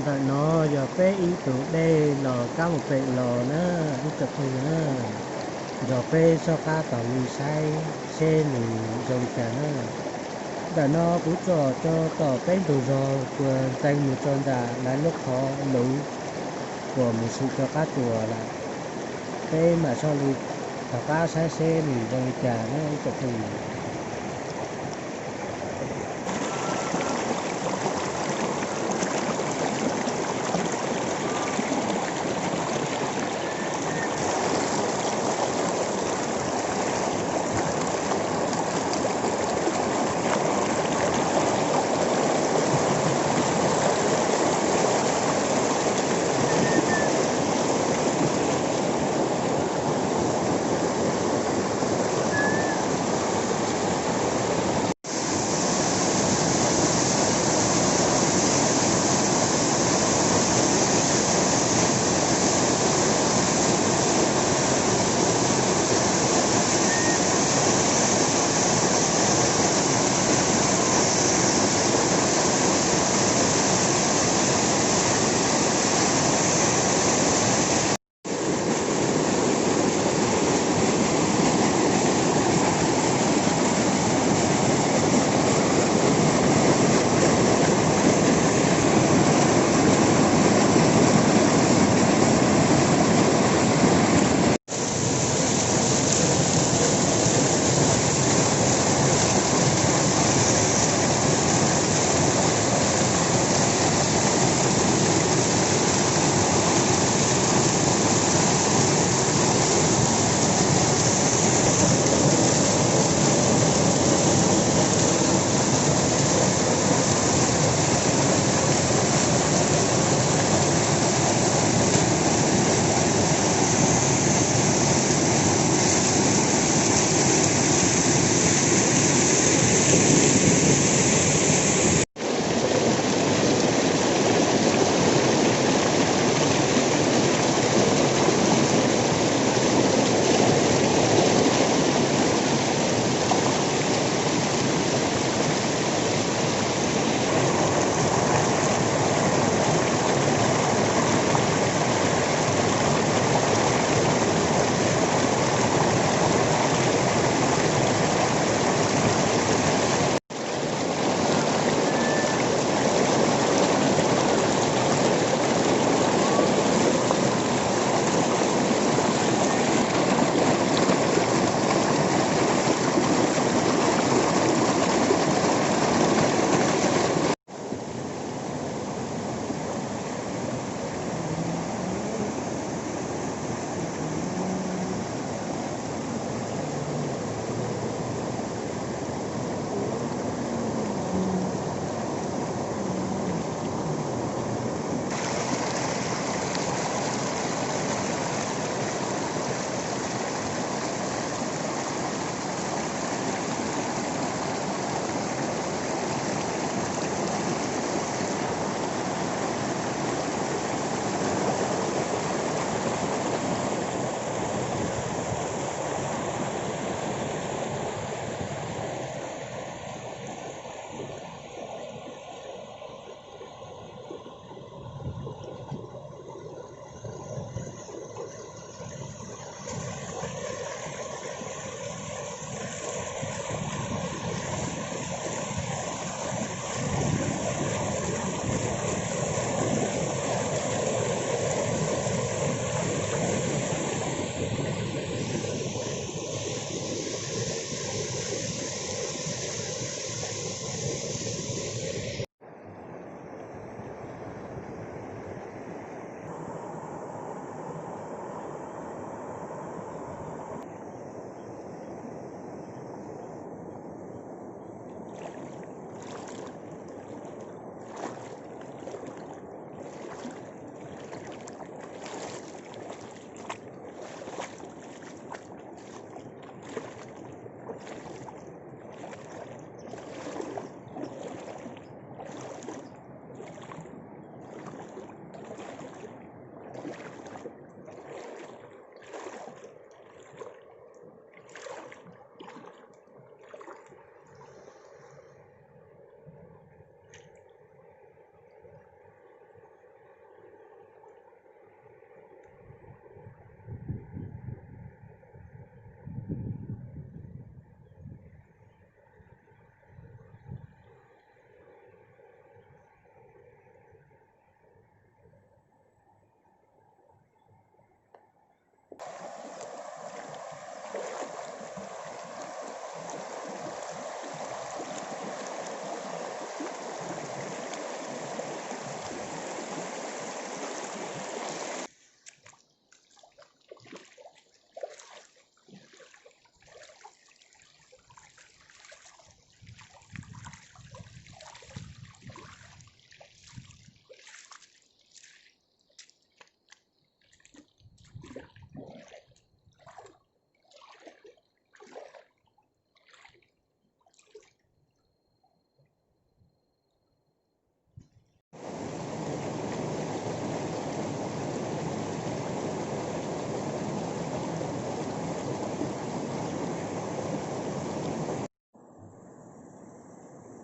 Ntawm no yog peb ib tug dej los kab mus pem los na, ib tsoom phooj ywg na, nrog peb soj qab taug li saib seb nws zoo li cas na. Ntawm no kuv tsom tso tom peb ntug zog puag ntxeev mus txog nram lawv lub qhov luv uas mus xwm rau qab tsuas lawm. Peb mam soj li taug qab saib seb nws zoo li cas na ib tsoom phooj ywg.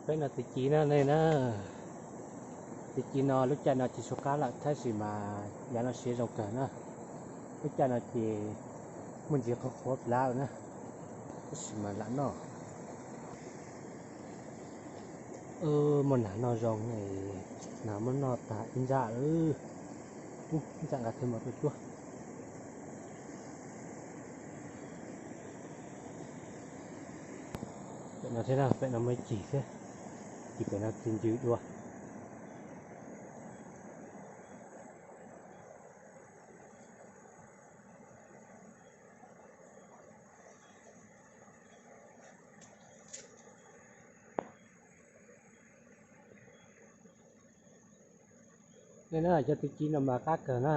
Peb no tw ci no ne na, tw ci no lub caij no tsis tshua qab lawm tab sis mas yav no siav zoo kawg na. Lub caij no ces muaj ntsis qhuav qhuav plab na, tab sis mas lam noj. Muaj nas noj zoo, nas muab noj tag ib nrab lawm, ib nrab nqa thiaj mus tuaj cuab. Pem no thiab na, pem no muaj ib cig thiab, ces pem no txiv ncw dua. Ne na, cov tw ci no mas qab kawg na,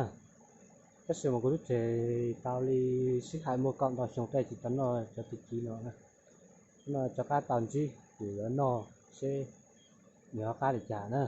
tab sis mas kuv twb tseg tau li sib hais muaj kaum ntau xyoo tej tsis tau noj cov tw ci no na. No rov qab tau ntsib ces yuav noj seb nws ho qab li cas na.